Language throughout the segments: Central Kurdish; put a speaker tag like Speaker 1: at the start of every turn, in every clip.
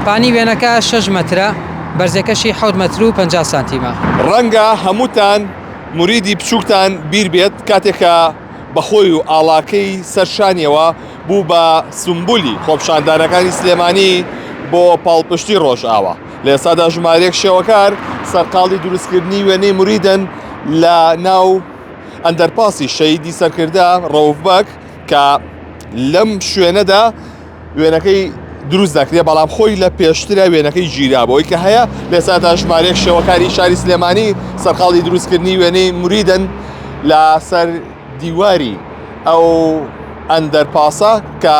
Speaker 1: پانی وێنەکە 6 مەترە، بەرزیەکەشی 7 مەتر و 50 سانتیمە.
Speaker 2: ڕەنگە هەمووتان موریدی بچووکتان بیر بێت کاتێک کە بە خۆی و ئاڵاکەی سەر شانیەوە بوو بە سومبولی خۆپیشاندانەکانی سلێمانی بۆ پاڵپشتی ڕۆژئاوا. لە ئێستادا ژمارەیەک شێوەکار سەرقاڵی دروستکردنی وێنەی موریدن لە ناو ئەندەرپاسی شەهیدی سەرکردە ڕەوف بەگ کە لەم شوێنەدا وێنەکەی دروست دەکرێت بەڵام خۆی لە پێشترە وێنەکەی گیرا بۆی کە هەیە لێسادا ژمارەیەک شێوەکاری شاری سلێمانی سەرقاڵی دروستکردنی وێنەی مریدن لەسەر دیواری ئەو ئەندەرپاسە کە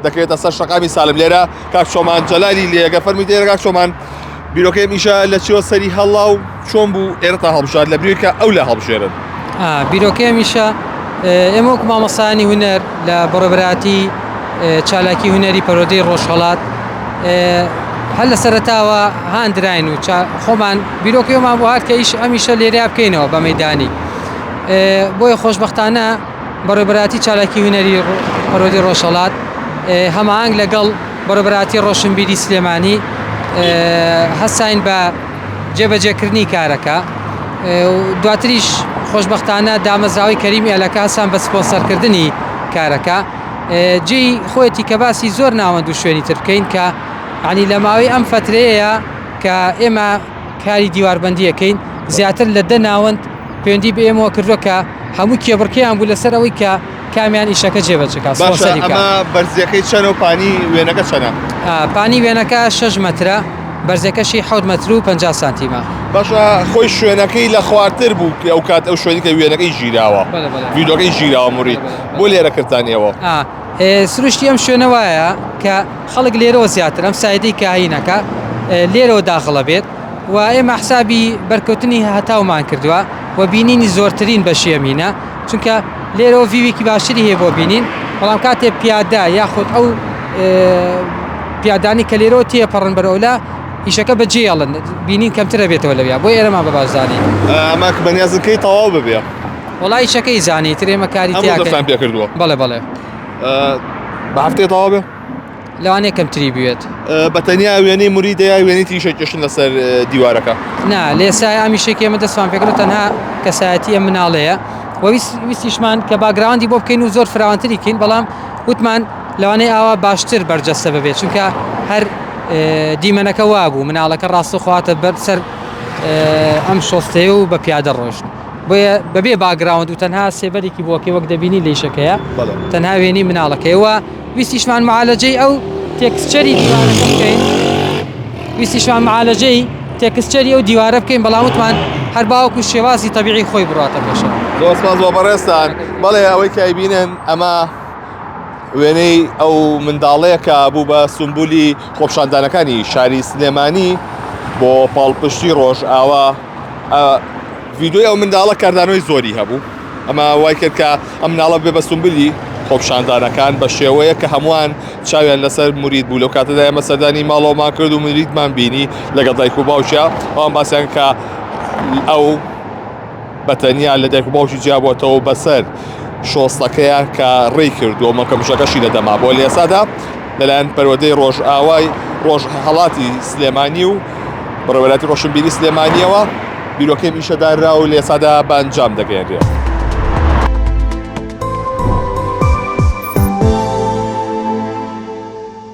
Speaker 2: دەکرێتە سەر شەقامی سالم لێرە کاک چۆمان جەلالی لێگە فەرمی دێرە کاک چۆمان بیرۆکەی میشە لە چیوە سەری هەڵا و چۆن بوو ئێرەتان هەڵبژارد لە بریکە ئەو لە هەڵبژێرن
Speaker 1: بیرۆکەی میشە ئێمە وەکو مامۆستایانی هونەر لە بەڕێوەبەرایەتی چالاکی هونەری پەروەردەی ڕۆژهەڵات هەر لە سەرەتاوە هاندراین و خۆمان بیرۆکەیەمان بۆ هات کە ئیش ئەمیشە لێرە بکەینەوە بە مەدانی بۆیە خۆشببختانە بەڕێوەبەرایەتی چالاکی هونەری پەروەردەی ڕۆژهەڵات هەماهەنگ لەگەڵ بەڕێوەبەرایەتی ڕۆشنبیری سلێمانی هەستاین بە جێبەجێکردنی کارەکە دواتریش خۆشببختانە دامەزراوەی کەریم ئێلەکە هەستان بە سپۆنسەرکردنی کارەکە جێی خۆیەتی کە باسی زۆر ناوەند و شوێنی تر بکەین کە عنی لە ماوەی ئەم فترەیە کە ئێمە کاری دیواربندیەکەین زیاتر لە دە ناوەند پەیوەندی بە ئێمەوە کردووە کە هەموو کێبڕکێیان بوو لەسەر ئەوەی کە کامیان ئیشەکە جێبەجێ بکات،
Speaker 2: باشە
Speaker 1: سپۆنسەری بکات.
Speaker 2: ئەمە بەرزیەکەی چەنە و پانی وێنەکە چەنە؟
Speaker 1: پانی وێنەکە 6 مەترە، بەرزیەکەشی 7 مەتر و 50 سانتیمە.
Speaker 2: باشە خۆی شوێنەکەی لە خوارتر بوو کە ئەو کات ئەو شوێنی کە وێنەکەی گیراوە
Speaker 1: بەڵێ بەڵێ.
Speaker 2: ڤیدیۆکەی گیراوە مورید
Speaker 1: بەڵێ بەڵێ.
Speaker 2: بۆ لێرە کردتان ئێوە؟
Speaker 1: سروشتی ئەم شوێنە وایە کە خەڵک لێرەوە زیاتر ئەم side ەی کە هینەکە لێرەوە داخڵە بێت و ئێمە حسابی بەرکەوتنی هەتاومان کردووە و بینینی زۆرترین بەشی ئەمینە چونکە لێرەوە view ێکی باشتری هەیە بۆ بینین بەڵام کاتێ پیادە یاخود ئەو پیادانی کە لێرەوە تێپەڕن بەرەولا ئیشەکە بەجێڵن بینین کەمترە بێتەوە لەویا بۆ ئێرەمان بە باشزانی
Speaker 2: ئەمە بەنیازن کەی تەواو ببێ
Speaker 1: وەڵا ئیشەکەی زانی تر ئێمە کاری
Speaker 2: تیا دەستان پێ کردووە
Speaker 1: بەڵێ بەڵێ
Speaker 2: بە هەفتەیە تەواو بێ
Speaker 1: لەوانەیە کەمتری بوێت.
Speaker 2: بە تەنیا وێنەی موریدە یا وێنەی تریش ئەکێشن لەسەر دیوارەکە؟
Speaker 1: نا لێسا ئەمیشەی کە ئێمە دەستمان پێکردو تەنها کەسایەتی ئەم مناڵەیە و ویستیشمان کە background ی بۆ بکەین و زۆر فراوانتری کەین بەڵام وتمان لەوانەیە ئاوا باشتر بەرجەستە ببێت چونکە هەر دیمەنەکە وابوو مناڵەکە ڕاستەوخۆ هاتە بەر سەر ئەم شۆستەیە و بە پیادە ڕۆشت. بۆیە بەبێ background و تەنها سێبەرێکی بۆکەی وەک دەبینی لەیشەکەیە تەنها وێنەی مناڵەکەی وە ویستیشمان معالەجەی ئەو texture ی دیوارەکە بکەین ویستیشمان معالەجەی texture ی ئەو دیوارە بکەین بەڵام وتمان هەر باوەکو شێوازی تەبیعی خۆی بڕاتە پێشەوە.
Speaker 2: زۆر سپاس بۆ بەڕێزتان. بەڵێ ئەوەی کە ئەیبینن ئەمە وێنەی ئەو منداڵەیە کە بوو بە سومبولی خۆپیشاندانەکانی شاری سلێمانی بۆ پاڵپشتی ڕۆژئاوا ڤیدیۆی ئەو منداڵە کاردانەوەی زۆری هەبوو ئەمە وای کرد کە ئەم مناڵە بێ بە سومبلی خۆپیشاندانەکان بە شێوەیە کە هەمووان چاویان لەسەر مرید بوو لەو کاتەدا ئێمە سەردانی ماڵەوەمان کرد و مریدمان بینی لەگەڵ دایک و باوکیا ئەوان باسیان کە ئەو بە تەنیا لە دایک و باوکی جیابووەتەوە بەسەر شۆستەکەیان کە ڕێی کردووە مەکەمژەکەشی لە دەما بۆ لە ئێستادا لەلایەن پەروەردەی ڕۆژئاوای ڕۆژهەڵاتی سلێمانی و بەڕێوەبەرایەتی ڕۆشنبیری سلێمانیەوە بیرۆکەی ئیشە دانرا و لە ئێستادا بە ئەنجام دەگەیەنرێت.